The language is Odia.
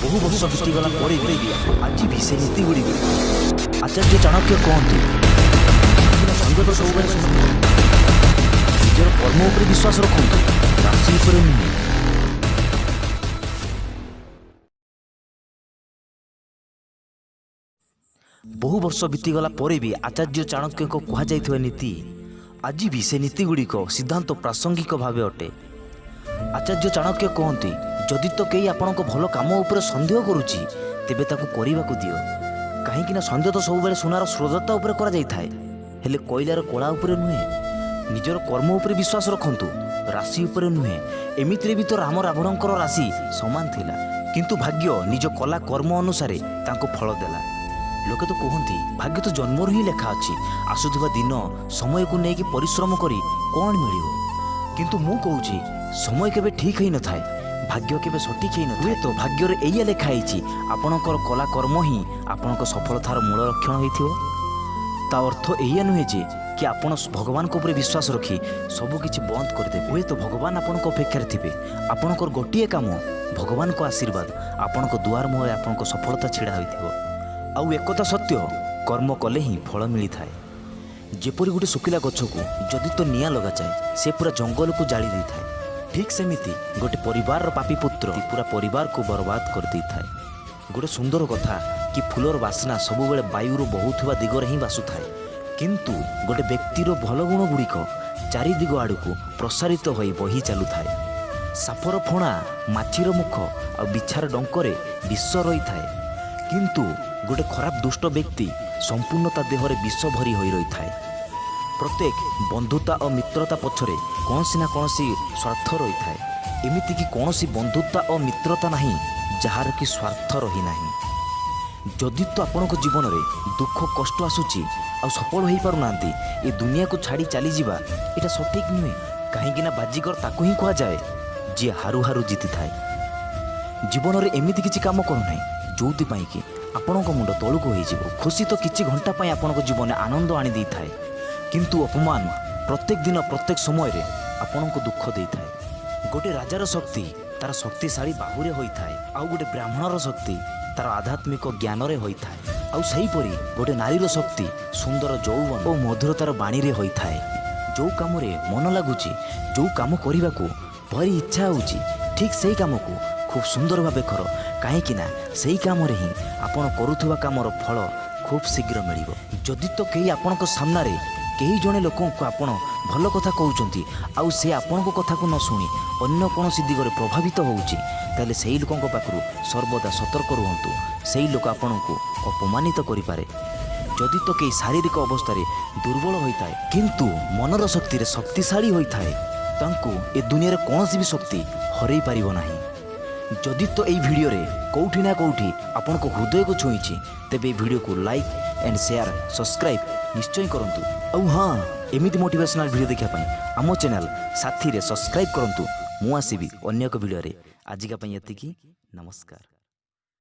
ବହୁ ବର୍ଷ ବିତିଗଲା ପରେ ବି ଆଜି ବି ସେ ନୀତି ଗୁଡ଼ିକୁ ଆଚାର୍ଯ୍ୟ ଚାଣକ୍ୟ କହନ୍ତି, ସଙ୍ଗତ ସବୁବେଳେ ଶୁଣନ୍ତୁ। ନିଜର କର୍ମ ଉପରେ ବିଶ୍ୱାସ ରଖନ୍ତୁ, ରାଶି ଉପରେ ନୁହେଁ। ବହୁ ବର୍ଷ ବିତିଗଲା ପରେ ବି ଆଚାର୍ଯ୍ୟ ଚାଣକ୍ୟଙ୍କ କୁହାଯାଇଥିବା ନୀତି ଆଜି ବି ସେ ନୀତିଗୁଡ଼ିକ ସିଦ୍ଧାନ୍ତ ପ୍ରାସଙ୍ଗିକ ଭାବେ ଅଟେ। ଆଚାର୍ଯ୍ୟ ଚାଣକ୍ୟ କହନ୍ତି, ଯଦି ତ କେହି ଆପଣଙ୍କ ଭଲ କାମ ଉପରେ ସନ୍ଦେହ କରୁଛି, ତେବେ ତାକୁ କରିବାକୁ ଦିଅ। କାହିଁକିନା ସନ୍ଦେହ ତ ସବୁବେଳେ ସୁନାର ସ୍ରୋତତା ଉପରେ କରାଯାଇଥାଏ, ହେଲେ କୋଇଲାର କଳା ଉପରେ ନୁହେଁ। ନିଜର କର୍ମ ଉପରେ ବିଶ୍ୱାସ ରଖନ୍ତୁ, ରାଶି ଉପରେ ନୁହେଁ। ଏମିତିରେ ବି ତ ରାମ ରାବଣଙ୍କର ରାଶି ସମାନ ଥିଲା, କିନ୍ତୁ ଭାଗ୍ୟ ନିଜ କଲା କର୍ମ ଅନୁସାରେ ତାଙ୍କୁ ଫଳ ଦେଲା। ଲୋକେ ତ କୁହନ୍ତି, ଭାଗ୍ୟ ତ ଜନ୍ମରୁ ହିଁ ଲେଖା ଅଛି। ଆସୁଥିବା ଦିନ ସମୟକୁ ନେଇକି ପରିଶ୍ରମ କରି କ'ଣ ମିଳିବ? କିନ୍ତୁ ମୁଁ କହୁଛି, ସମୟ କେବେ ଠିକ୍ ହେଇନଥାଏ, ଭାଗ୍ୟ କେବେ ସଠିକ୍ ହେଇନଥାଏ। ହୁଏତ ଭାଗ୍ୟରେ ଏଇଆ ଲେଖା ହେଇଛି, ଆପଣଙ୍କର କଲା କର୍ମ ହିଁ ଆପଣଙ୍କ ସଫଳତାର ମୂଳ ଲକ୍ଷଣ ହେଇଥିବ। ତା ଅର୍ଥ ଏଇଆ ନୁହେଁ ଯେ କି ଆପଣ ଭଗବାନଙ୍କ ଉପରେ ବିଶ୍ୱାସ ରଖି ସବୁକିଛି ବନ୍ଦ କରିଦେବେ। ହୁଏତ ଭଗବାନ ଆପଣଙ୍କ ଅପେକ୍ଷାରେ ଥିବେ। ଆପଣଙ୍କର ଗୋଟିଏ କାମ, ଭଗବାନଙ୍କ ଆଶୀର୍ବାଦ ଆପଣଙ୍କ ଦୁଆର ମୁହଁରେ ଆପଣଙ୍କ ସଫଳତା ଛିଡ଼ା ହୋଇଥିବ। ଆଉ ଏକଥା ସତ୍ୟ, କର୍ମ କଲେ ହିଁ ଫଳ ମିଳିଥାଏ। ଯେପରି ଗୋଟେ ଶୁଖିଲା ଗଛକୁ ଯଦି ତ ନିଆଁ ଲଗାଯାଏ, ସେ ପୁରା ଜଙ୍ଗଲକୁ ଜାଳି ଦେଇଥାଏ, ଠିକ୍ ସେମିତି ଗୋଟେ ପରିବାରର ପାପୀ ପୁତ୍ର ପୁରା ପରିବାରକୁ ବରବାଦ କରିଦେଇଥାଏ। ଗୋଟେ ସୁନ୍ଦର କଥା କି ଫୁଲର ବାସ୍ନା ସବୁବେଳେ ବାୟୁରୁ ବହୁଥିବା ଦିଗରେ ହିଁ ବାସୁଥାଏ, କିନ୍ତୁ ଗୋଟେ ବ୍ୟକ୍ତିର ଭଲ ଗୁଣ ଗୁଡ଼ିକ ଚାରିଦିଗ ଆଡ଼କୁ ପ୍ରସାରିତ ହୋଇ ବହି ଚାଲୁଥାଏ। ସାପର ଫଣା, ମାଛିର ମୁଖ ଆଉ ବିଛାର ଡଙ୍କରେ ବିଷ ରହିଥାଏ, କିନ୍ତୁ ଗୋଟେ ଖରାପ ଦୁଷ୍ଟ ବ୍ୟକ୍ତି ସମ୍ପୂର୍ଣ୍ଣ ତା ଦେହରେ ବିଷ ଭରି ହୋଇ ରହିଥାଏ। ପ୍ରତ୍ୟେକ ବନ୍ଧୁତା ଓ ମିତ୍ରତା ପଛରେ କୌଣସି ନା କୌଣସି ସ୍ୱାର୍ଥ ରହିଥାଏ। ଏମିତିକି କୌଣସି ବନ୍ଧୁତା ଓ ମିତ୍ରତା ନାହିଁ, ଯାହାର କି ସ୍ୱାର୍ଥ ରହିନାହିଁ। ଯଦି ତ ଆପଣଙ୍କ ଜୀବନରେ ଦୁଃଖ କଷ୍ଟ ଆସୁଛି ଆଉ ସଫଳ ହୋଇପାରୁନାହାନ୍ତି, ଏ ଦୁନିଆକୁ ଛାଡ଼ି ଚାଲିଯିବା ଏଇଟା ସଠିକ୍ ନୁହେଁ। କାହିଁକିନା ବାଜିଗର ତାକୁ ହିଁ କୁହାଯାଏ, ଯିଏ ହାରୁ ହାରୁ ଜିତିଥାଏ। ଜୀବନରେ ଏମିତି କିଛି କାମ କରୁନାହିଁ, ଯେଉଁଥିପାଇଁ କି ଆପଣଙ୍କ ମୁଣ୍ଡ ତଳକୁ ହୋଇଯିବ। ଖୁସି ତ କିଛି ଘଣ୍ଟା ପାଇଁ ଆପଣଙ୍କ ଜୀବନରେ ଆନନ୍ଦ ଆଣି ଦେଇଥାଏ, କିନ୍ତୁ ଅପମାନ ପ୍ରତ୍ୟେକ ଦିନ ପ୍ରତ୍ୟେକ ସମୟରେ ଆପଣଙ୍କୁ ଦୁଃଖ ଦେଇଥାଏ। ଗୋଟେ ରାଜାର ଶକ୍ତି ତାର ଶକ୍ତିଶାଳୀ ବାହୁରେ ହୋଇଥାଏ, ଆଉ ଗୋଟେ ବ୍ରାହ୍ମଣର ଶକ୍ତି ତାର ଆଧ୍ୟାତ୍ମିକ ଜ୍ଞାନରେ ହୋଇଥାଏ, ଆଉ ସେହିପରି ଗୋଟେ ନାରୀର ଶକ୍ତି ସୁନ୍ଦର ଯୌବନ ଓ ମଧୁରତାର ବାଣୀରେ ହୋଇଥାଏ। ଯେଉଁ କାମରେ ମନ ଲାଗୁଛି, ଯେଉଁ କାମ କରିବାକୁ ଭାରି ଇଚ୍ଛା ହେଉଛି, ଠିକ୍ ସେଇ କାମକୁ ଖୁବ୍ ସୁନ୍ଦର ଭାବେ କର। କାହିଁକି ନା ସେଇ କାମରେ ହିଁ ଆପଣ କରୁଥିବା କାମର ଫଳ ଖୁବ୍ ଶୀଘ୍ର ମିଳିବ। ଯଦି ତ କେହି ଆପଣଙ୍କ ସାମ୍ନାରେ କେହି ଜଣେ ଲୋକଙ୍କୁ ଆପଣ ଭଲ କଥା କହୁଛନ୍ତି, ଆଉ ସେ ଆପଣଙ୍କ କଥାକୁ ନ ଶୁଣି ଅନ୍ୟ କୌଣସି ଦିଗରେ ପ୍ରଭାବିତ ହେଉଛି, ତାହେଲେ ସେଇ ଲୋକଙ୍କ ପାଖରୁ ସର୍ବଦା ସତର୍କ ରୁହନ୍ତୁ। ସେଇ ଲୋକ ଆପଣଙ୍କୁ ଅପମାନିତ କରିପାରେ। ଯଦି ତ କେହି ଶାରୀରିକ ଅବସ୍ଥାରେ ଦୁର୍ବଳ ହୋଇଥାଏ, କିନ୍ତୁ ମନର ଶକ୍ତିରେ ଶକ୍ତିଶାଳୀ ହୋଇଥାଏ, ତାଙ୍କୁ ଏ ଦୁନିଆରେ କୌଣସି ବି ଶକ୍ତି ହରେଇ ପାରିବ ନାହିଁ। ଯଦି ତ ଏଇ ଭିଡ଼ିଓରେ କେଉଁଠି ନା କେଉଁଠି ଆପଣଙ୍କ ହୃଦୟକୁ ଛୁଇଁଛି, ତେବେ ଏଇ ଭିଡ଼ିଓକୁ ଲାଇକ୍ ଆଣ୍ଡ ସେୟାର, ସବସ୍କ୍ରାଇବ୍ ନିଶ୍ଚୟ କରନ୍ତୁ। ଆଉ ହଁ, ଏମିତି ମୋଟିଭେସନାଲ୍ ଭିଡ଼ିଓ ଦେଖିବା ପାଇଁ ଆମ ଚ୍ୟାନେଲ୍ ସାଥିରେ ସବସ୍କ୍ରାଇବ୍ କରନ୍ତୁ। ମୁଁ ଆସିବି ଅନ୍ୟ ଏକ ଭିଡ଼ିଓରେ। ଆଜିକା ପାଇଁ ଏତିକି। ନମସ୍କାର।